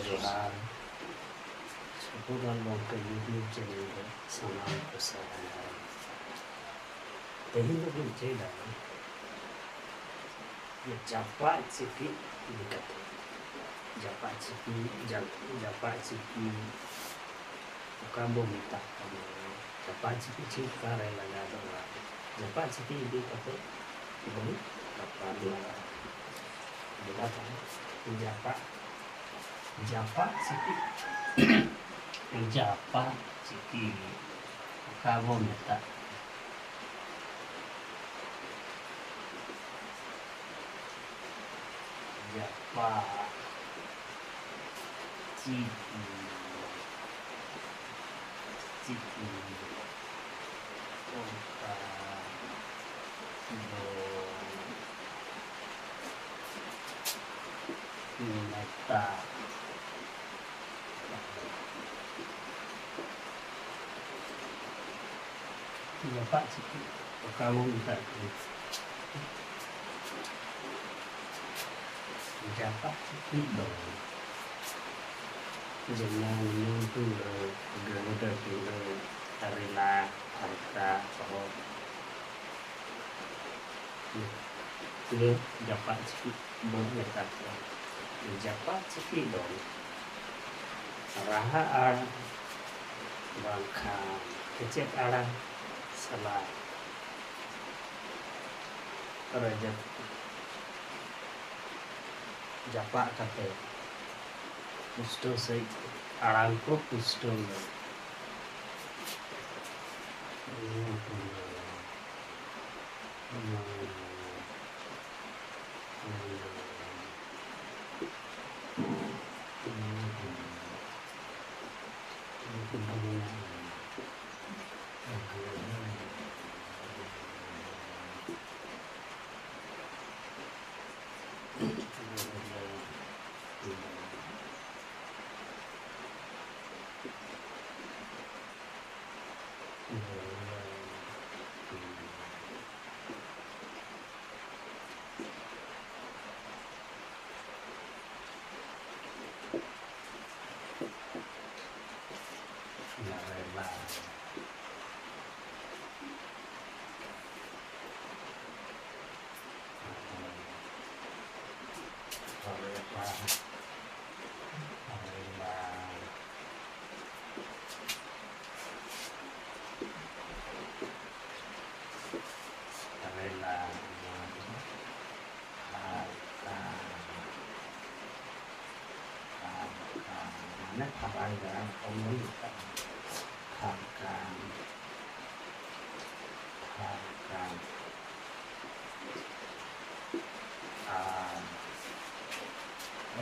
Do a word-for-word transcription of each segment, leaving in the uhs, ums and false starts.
ᱡᱚᱦᱟᱨ᱾ ᱥᱩᱠᱩᱫᱟᱱ ᱜᱚᱢᱠᱮ YouTube channel ᱨᱮ ᱥᱟᱱᱟᱢ ᱠᱚ ᱥᱟᱨᱦᱟᱣ᱾ ᱛᱮᱦᱮᱧ ᱫᱚᱵᱚᱱ ᱪᱮᱫᱟ ᱡᱮ ᱡᱟᱯᱟᱜ ᱪᱤᱠᱤ ᱤᱫᱤ ᱠᱟᱛᱮ᱾ ᱡᱟᱯᱟᱜ ᱪᱤᱠᱤ, ᱡᱟᱯ-, ᱡᱟᱯᱟᱜ ᱪᱤᱠᱤ ᱚᱠᱟ ᱵᱚ ᱢᱮᱛᱟᱜ ᱠᱟᱱᱟ? ᱡᱟᱯᱟᱜ ᱪᱤᱠᱤ ᱪᱮᱫ ᱚᱠᱟᱨᱮ ᱞᱟᱜᱟᱣ ᱫᱚ? ᱡᱟᱯᱟᱜ ᱪᱤᱠᱤ ᱤᱫᱤ ᱠᱟᱛᱮ ᱵᱚᱱ ᱜᱟᱯᱟᱞ ᱢᱟᱨᱟᱜᱼᱟ᱾ ᱡᱟᱯᱟᱜ, ᱡᱟᱯᱟᱜ, ᱡᱟᱯᱟᱜ ᱪᱤᱠᱤ, ᱡᱟᱯᱟᱜ ᱪᱤᱠᱤ ᱚᱠᱟ ᱵᱚ ᱢᱮᱛᱟᱜ? ᱡᱟᱯᱟᱜ ᱪᱤᱠᱤ, ᱪᱤᱠᱤ ᱚᱠᱟ ᱵᱚ ᱢᱮᱛᱟᱜ? ᱡᱟᱯᱟᱜ ᱪᱤᱠᱤ ᱚᱠᱟ ᱵᱚ ᱢᱮᱛᱟᱜ ᱠᱟᱱᱟ? ᱡᱟᱯᱟᱜ ᱪᱤᱠᱤ ᱫᱚ ᱡᱮᱢᱚᱱ ᱱᱩᱱ ᱴᱩᱰᱟᱹᱜ, ᱜᱟᱹᱲᱩᱰᱟᱹ ᱴᱩᱰᱟᱹᱜ, ᱨᱮᱞᱟ, ᱦᱟᱨᱠᱟ, ᱥᱚᱦᱚᱫ, ᱱᱤᱭᱟᱹ ᱡᱟᱯᱟᱜ ᱪᱤᱠᱤ ᱵᱚᱱ ᱢᱮᱛᱟ ᱠᱚᱣᱟ᱾ ᱡᱟᱯᱟᱜ ᱪᱤᱠᱤ ᱫᱚ ᱨᱟᱦᱟ ᱟᱲᱟᱝ ᱵᱟᱝᱠᱷᱟᱱ ᱠᱮᱪᱮᱫ ᱟᱲᱟᱝ ᱥᱟᱞᱟᱜ ᱨᱮ ᱡᱟᱯ-, ᱡᱟᱯᱟᱜ ᱠᱟᱛᱮ ᱯᱩᱥᱴᱟᱹᱣ ᱥᱟᱺᱦᱤᱡ ᱟᱲᱟᱝ ᱠᱚ ᱯᱩᱥᱴᱟᱹᱣ ᱞᱮᱫᱟ᱾ ᱨᱮᱞᱟ, ᱱᱚᱣᱟ ᱫᱚ ᱯᱷᱟᱨᱠᱟ, ᱯᱷᱟᱨᱠᱟ, ᱢᱟᱱᱮ ᱯᱷᱟᱨᱟᱝᱜᱟ, ᱚᱱᱠᱟ ᱵᱚᱱ ᱢᱮᱛᱟᱜᱼᱟ᱾ ᱯᱷᱟᱨᱠᱟ, ᱯᱷᱟᱨᱠᱟ᱾ ᱟᱨ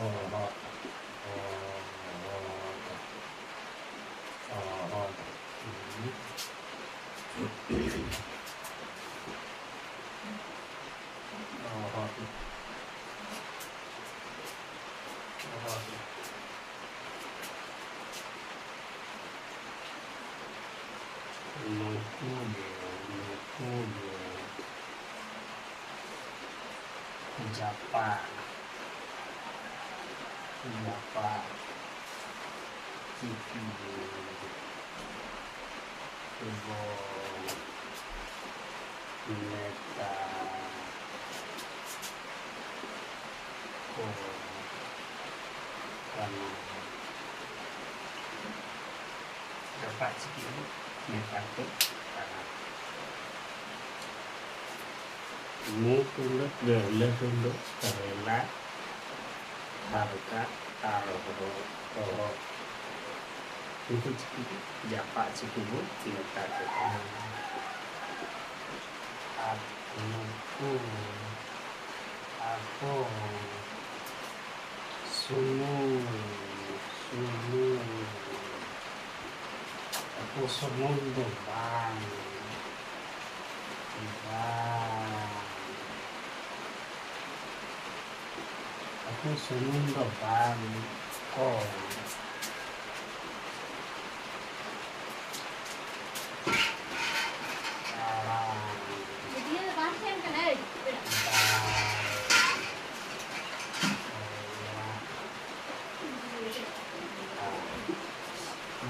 ᱚᱦᱚᱫ, ᱚᱦᱚᱫ, ᱚᱦᱚᱫ᱾ ᱚᱦᱚᱫ, ᱚᱦᱚᱫ᱾ ᱱᱩᱠᱩ ᱜᱮ, ᱱᱩᱠᱩ ᱜᱮ᱾ ᱡᱟᱯᱟᱜ, ᱡᱟᱯᱟᱜ ᱪᱤᱠᱤ ᱵᱚ ᱢᱮᱛᱟ ᱠᱚ ᱠᱟᱱᱟ᱾ ᱡᱟᱯᱟᱜ ᱪᱤᱠᱤ ᱵᱚ ᱢᱮᱛᱟ ᱠᱚ ᱠᱟᱱᱟ᱾ ᱢᱩ ᱴᱩᱰᱟᱹᱜ, ᱜᱟᱹᱦᱞᱟᱹ ᱴᱩᱰᱟᱹᱜ, ᱨᱮᱞᱟ, ᱦᱟᱨᱠᱟ, ᱟᱨ ᱦᱚᱨᱚ, ᱦᱚᱨᱚ᱾ ᱱᱩᱠᱩ ᱪᱤᱠᱤ, ᱡᱟᱯᱟᱜ ᱪᱤᱠᱤ ᱵᱚ ᱢᱮᱛᱟ ᱠᱚ ᱠᱟᱱᱟ᱾ ᱟᱨ ᱱᱩᱠᱩ ᱟᱠᱚ ᱥᱩᱢᱩᱝ, ᱥᱩᱢᱩᱝ᱾ ᱟᱠᱚ ᱥᱩᱢᱩᱝ ᱫᱚ ᱵᱟᱝ, ᱵᱟᱝ᱾ ᱟᱠᱚ ᱥᱩᱢᱩᱝ ᱫᱚ ᱵᱟᱝ ᱠᱚ ᱟᱲᱟᱝ᱾ ᱵᱷᱤᱰᱤᱭᱳ ᱫᱚ ᱵᱟᱝ ᱛᱟᱦᱮᱱ ᱠᱟᱱᱟ, ᱮᱭ᱾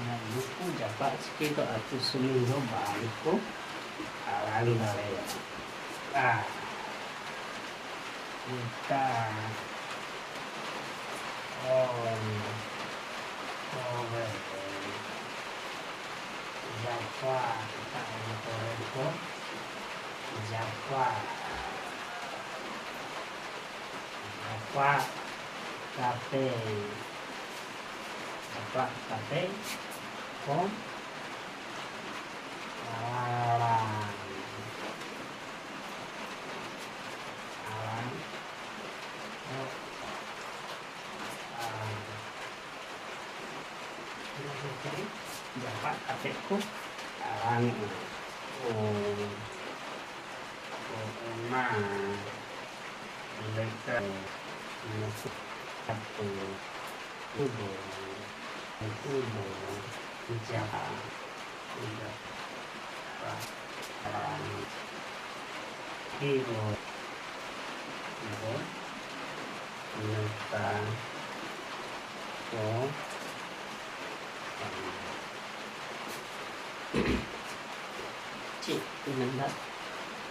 ᱵᱟᱝ᱾ ᱩᱱᱠᱩ ᱡᱟᱯᱟᱜ ᱪᱤᱠᱤ ᱫᱚ ᱟᱹᱛᱩ ᱥᱩᱢᱩᱝ ᱫᱚ ᱵᱟᱝ ᱠᱚ ᱟᱲᱟᱝ ᱫᱟᱲᱮᱭᱟᱜᱼᱟ᱾ ᱮᱴᱟᱜ ᱚᱞ ᱠᱚᱨᱮ ᱡᱟᱯᱟᱜ ᱚᱞ ᱠᱚᱨᱮ ᱠᱚ ᱡᱟᱯᱟᱜ ᱡᱟᱯᱟᱜ ᱠᱟᱛᱮ ᱡᱟᱯᱟᱜ ᱠᱟᱛᱮ ᱠᱚ ᱟᱲᱟᱝ ᱟᱲᱟᱝ ᱟᱲᱟᱝ ᱡᱟᱯᱟᱜ ᱠᱟᱛᱮ ᱠᱚ ᱟᱲᱟᱝ ᱚᱜᱼᱟ᱾ ᱚᱱᱟ ᱞᱮᱠᱟ ᱱᱩᱠᱩ ᱟᱛᱳ ᱠᱚᱫᱚ, ᱱᱩᱠᱩ ᱫᱚ ᱡᱟᱦᱟᱸ ᱡᱟᱦᱟᱸ ᱠᱤ ᱫᱚ ᱢᱮᱛᱟ ᱠᱚ ᱠᱟᱱᱟ᱾ ᱪᱮᱫ ᱠᱚ ᱢᱮᱱᱫᱟ?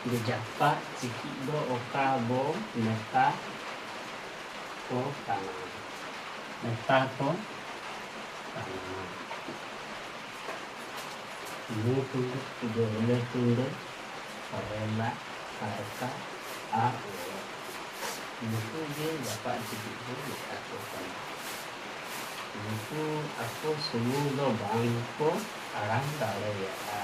ᱡᱮ ᱡᱟᱯᱟᱜ ᱪᱤᱠᱤ ᱫᱚ ᱚᱠᱟ ᱵᱚ ᱢᱮᱛᱟ ᱠᱚ ᱠᱟᱱᱟ? ᱢᱮᱛᱟ ᱠᱚ ᱠᱟᱱᱟ᱾ ᱢᱩ ᱴᱩᱰᱟᱹᱜ, ᱜᱟᱹᱦᱞᱟᱹ ᱴᱩᱰᱟᱹᱜ, ᱨᱮᱞᱟ, ᱦᱟᱨᱠᱟ, ᱟ, ᱚ᱾ ᱱᱩᱠᱩ ᱜᱮ ᱡᱟᱯᱟᱜ ᱪᱤᱠᱤ ᱠᱚ ᱢᱮᱛᱟ ᱠᱚ ᱠᱟᱱᱟ᱾ ᱱᱩᱠᱩ ᱟᱠᱚ ᱥᱩᱢᱩᱝ ᱫᱚ ᱵᱟᱝ ᱠᱚ ᱟᱲᱟᱝ ᱫᱟᱲᱮᱭᱟᱜᱼᱟ᱾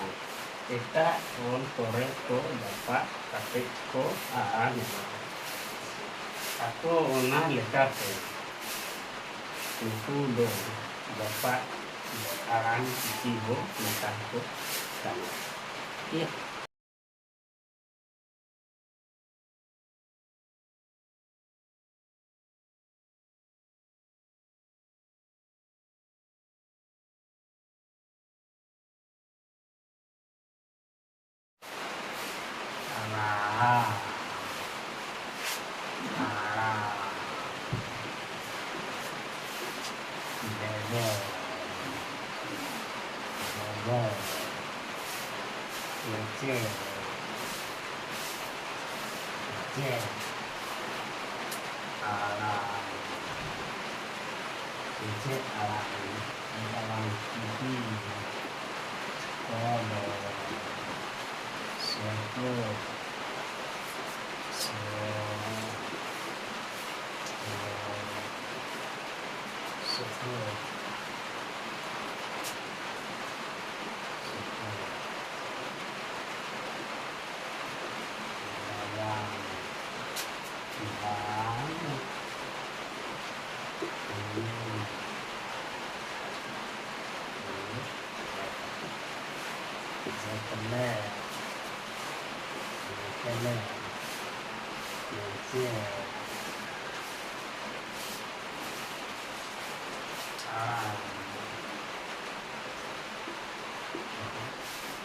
ᱮᱴᱟᱜ ᱚᱞ ᱠᱚᱨᱮ ᱠᱚ ᱡᱟᱯᱟᱜ ᱠᱟᱛᱮ ᱠᱚ ᱟᱲᱟᱝ ᱮᱫᱟ᱾ ᱟᱠᱚ ᱚᱱᱟ ᱞᱮᱠᱟᱛᱮ ᱱᱩᱠᱩ ᱫᱚ ᱡᱟᱯᱟᱜ ᱟᱲᱟᱝ ᱪᱤᱠᱤ ᱵᱚ ᱢᱮᱛᱟ ᱠᱚ ᱠᱟᱱᱟ᱾ ᱴᱷᱤᱠ? ᱨᱟᱦᱟ, ᱟᱲᱟ, ᱵᱮᱜᱚᱨ, ᱨᱚ, ᱨᱚᱪᱮ, ᱨᱚᱪᱮ, ᱟᱲᱟᱝ, ᱨᱚᱪᱮ, ᱟᱲᱟᱝ, ᱟᱲᱟᱝ ᱪᱤᱠᱤ, ᱠᱚ ᱫᱚ, ᱥᱚᱛᱚ, ᱥᱚ, ᱥᱚᱛᱚ, ᱥᱚᱛᱚ᱾ ᱟᱲᱟᱝ᱾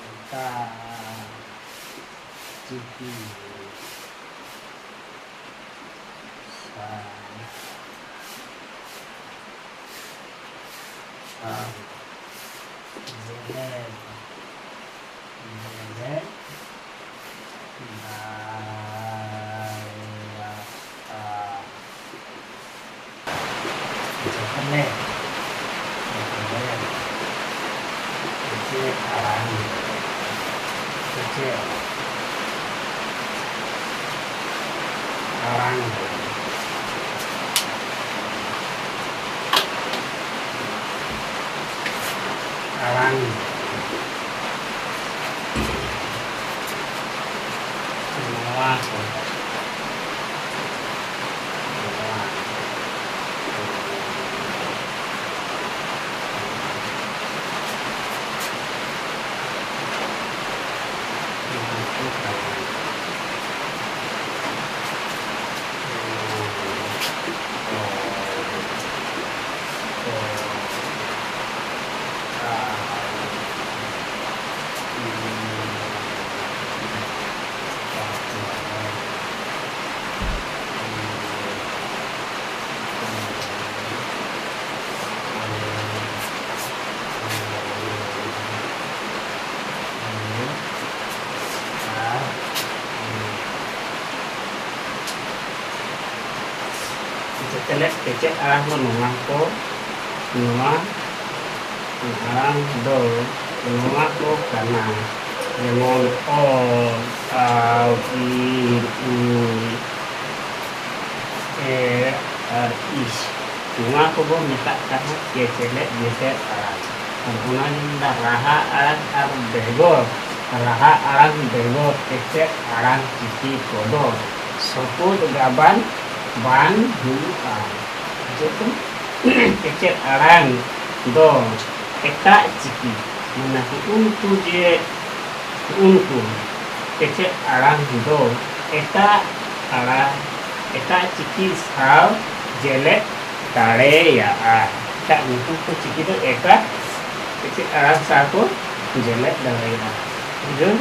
ᱚᱠᱟ ᱪᱤᱠᱤ ᱥᱟᱶ ᱟᱨ ᱡᱮᱞᱮᱧ, ᱡᱮᱞᱮᱧ ᱫᱟᱲᱮᱭᱟᱜᱼᱟ᱾ ᱡᱚᱛᱱᱮ, ᱡᱚᱛᱱᱮ, ᱥᱮᱪᱮᱫ ᱟᱲᱟᱝ, ᱥᱮᱪᱮᱫ ᱟᱲᱟᱝ, ᱟᱲᱟᱝ᱾ ᱱᱚᱣᱟ ᱠᱚ, ᱱᱚᱣᱟ ᱠᱚ᱾ ᱪᱮᱫ ᱟᱲᱟᱝ ᱫᱚ ᱱᱚᱣᱟ ᱠᱚ, ᱱᱚᱣᱟ ᱟᱲᱟᱝ ᱫᱚ ᱱᱚᱣᱟ ᱠᱚ ᱠᱟᱱᱟ, ᱡᱮᱢᱚᱱ ᱚ, ᱟᱣ, ᱤᱨ, ᱩᱭ, ᱮ ᱟᱨ ᱤᱥ᱾ ᱱᱚᱣᱟ ᱠᱚᱵᱚ ᱢᱮᱛᱟᱜ ᱠᱟᱱᱟ ᱠᱮᱪᱮᱞᱮᱫ ᱡᱮᱪᱮᱫ ᱟᱲᱟᱝ᱾ ᱟᱨ ᱚᱱᱟ ᱜᱮ ᱢᱮᱱᱫᱟ, ᱨᱟᱦᱟ ᱟᱲᱟᱝ ᱟᱨ ᱵᱮᱜᱚᱨ, ᱨᱟᱦᱟ ᱟᱲᱟᱝ ᱵᱮᱜᱚᱨ ᱠᱮᱪᱮᱫ ᱟᱲᱟᱝ ᱪᱤᱠᱤ ᱠᱚᱫᱚ ᱥᱚᱯᱚᱫ ᱜᱟᱵᱟᱱ ᱵᱟᱝ ᱦᱩᱭᱩᱜᱼᱟ᱾ ᱡᱮᱦᱮᱛᱩ ᱠᱮᱪᱮᱫ ᱟᱲᱟᱝ ᱫᱚ ᱮᱴᱟᱜ ᱪᱤᱠᱤ, ᱢᱟᱱᱮ ᱩᱱᱠᱩ ᱡᱮ ᱩᱱᱠᱩ ᱠᱮᱪᱮᱫ ᱟᱲᱟᱝ ᱫᱚ ᱮᱴᱟᱜ ᱟᱲᱟᱝ, ᱮᱴᱟᱜ ᱪᱤᱠᱤ ᱥᱟᱶ ᱡᱮᱞᱮᱫ ᱫᱟᱲᱮᱭᱟᱜᱼᱟ᱾ ᱮᱴᱟᱜ ᱧᱩᱛᱩᱢ ᱠᱚ ᱪᱤᱠᱤ ᱫᱚ ᱮᱴᱟᱜ ᱠᱮᱪᱮᱫ ᱟᱲᱟᱝ ᱥᱟᱶ ᱠᱚ ᱡᱮᱞᱮᱫ ᱫᱟᱲᱮᱭᱟᱜᱼᱟ᱾ ᱵᱩᱡᱷᱟᱹᱣ?